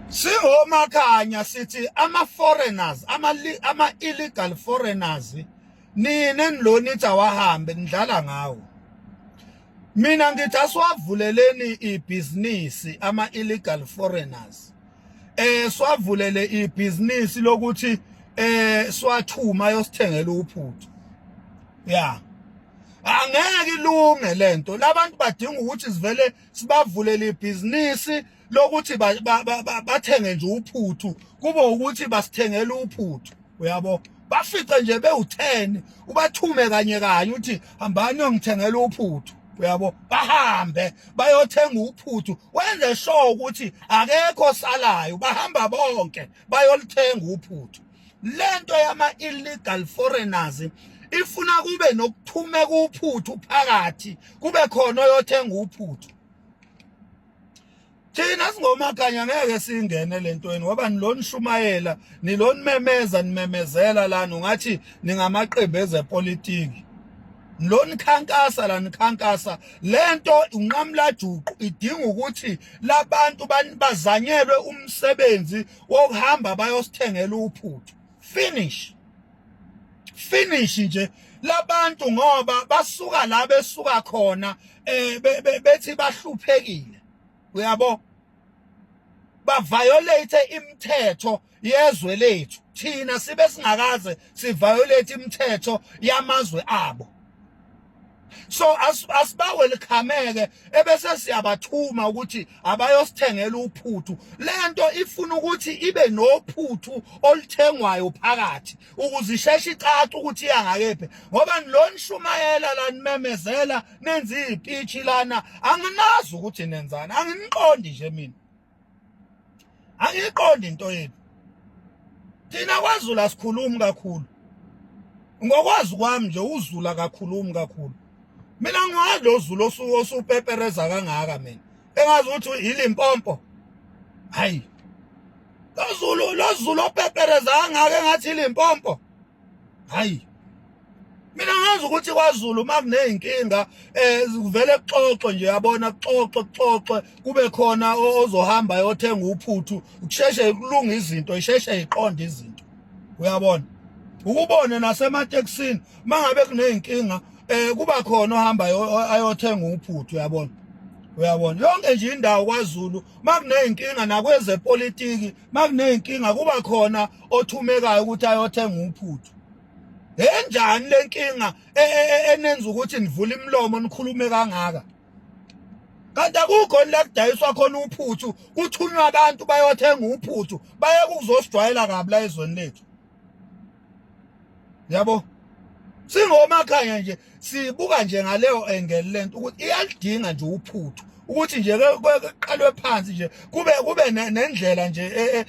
Singomakhanya sithi ama foreigners, ama illegal foreigners, nina nilona ithi awahambe, nidlala ngawo. Mina ngithi asiwavuleleni ibhizinisi ama illegal foreigners, siwavulele ibhizinisi lokuthi siwathuma yosithengela uphuthu. Ya, angeke ilunge lento. Labantu badinga ukuthi sivele sibavulele ibhizinisi lokuthi bathenge nje uphuthu, kube ukuthi basithengela uphuthu, uyabo? Bafice nje bewu-10, ubathume kanye kanye, uthi hambani yongithengela uphuthu, uyabo? Bahambe bayothenga uphuthu, wenze sure ukuthi akekho salayo, bahamba bonke bayolithenga uphuthu. Lento yama illegal foreigners ifuna kube nokuthumeka uphuthu phakathi, kube khona oyothenga uphuthu. Thina singomakhanya ngeke singene lentweni, ngoba niloni shumayela, nilonimemeza, nimemezela lana ungathi ningamaqembu ezepolitiki, nilonikhankasa la, nikhankasa lento unqamula juqu. Idinga ukuthi labantu bazanyelwe umsebenzi wokuhamba bayosithengela uphuthu, finish, finish nje. Labantu ngoba basuka la besuka khona, bethi bahluphekile, uyabo? Ba-violate imithetho yezwe lethu, thina sibe singakaze si-violate imithetho yamazwe abo. So asiba-welcome-ke, ebese siyabathuma ukuthi abayosithengela uphuthu. Lento ifuna ukuthi ibe nophuthu oluthengwayo phakathi ukuze isheshe icace ukuthi iyangakephi, ngoba nilonishumayela la, nimemezela, nenza izipitshi lana, anginazi ukuthi nenzani, anginiqondi nje mina, angiyiqondi into yenu. Thina kwaZulu asikhulumi kakhulu. Ngokwazi kwami nje, uZulu akakhulumi kakhulu. Mina ngiwazi lo Zulu osupepereza kangaka, mina engazi ukuthi iLimpopo. Hayi, lo Zulu opepereza kangaka engathi iLimpopo. Hayi, mina ngazi ukuthi kwaZulu uma kuneyinkinga kuvele kuxoxe nje, yabona? Kuxoxe, kuxoxe, kube khona ozohamba yothenga uphuthu, kusheshe kulunga izinto, isheshe iqonde izinto, uyabona? Ukubone nasematekisini, mangabe kuneyinkinga kuba khona ohamba ayothenga uphuthu, uyabona? Uyabona, yonke nje indawo kwaZulu makuneyinkinga, nakwezepolitiki makuneyinkinga, kuba khona othumekayo ukuthi ayothenga uphuthu. Enjani lenkinga enenza ukuthi nivule imilomo nikhulume kangaka, kanti akukho la kudayiswa khona uphuthu, kuthunywa abantu bayothenga uphuthu, baye kuzosijwayela kabi la ezweni lethu, yabo? Singomakhanya nje sibuka nje ngaleyo angle lento, ukuthi iyalidinga nje uphuthu, ukuthi nje kuqalwe phansi nje, kube nendlela nje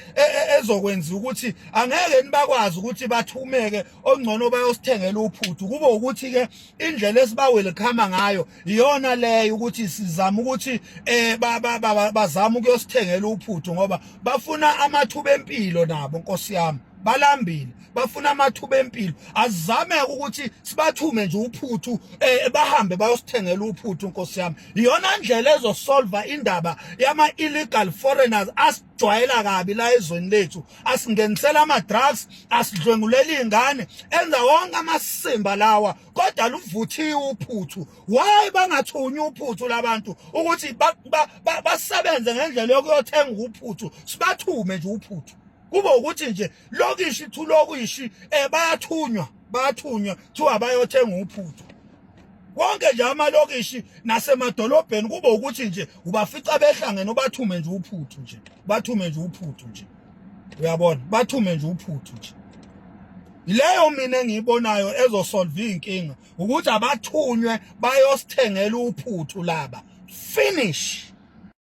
ezokwenza ukuthi angeke nibakwazi ukuthi bathumeke, ongcono bayosithengela uphuthu. Kube ukuthi ke indlela esiba-welcome ngayo iyona leyo, ukuthi sizama ukuthi bazama ukuyosithengela uphuthu, ngoba bafuna amathuba empilo nabo, nkosi yami, balambile, bafuna amathuba empilo. Azame ukuthi sibathume nje uphuthu, bahambe bayosithengela uphuthu, nkosi yami. Iyona ndlela ezosolva indaba yama illegal foreigners asijwayela kabi la ezweni lethu, asingenisela ama drugs, asidlwengulela izingane, enza wonke amasimba lawa. Kodwa luvuthiwe uphuthu, why bangathunywa uphuthu labantu ukuthi basebenze ngendlela yokuyothenga uphuthu? Sibathume nje uphuthu, kube ukuthi nje lokishi thu lokishi bayathunywa, bayathunywa, kuthiwa bayothenga uphuthu. Wonke nje amalokishi nasemadolobheni, kube ukuthi nje ubafica behlangene, ubathume nje uphuthu nje, bathume nje uphuthu nje, uyabona? Bathume nje uphuthu nje. Leyo mina engiyibonayo ezosolve inkinga, ukuthi abathunywe bayosithengela uphuthu laba, finish.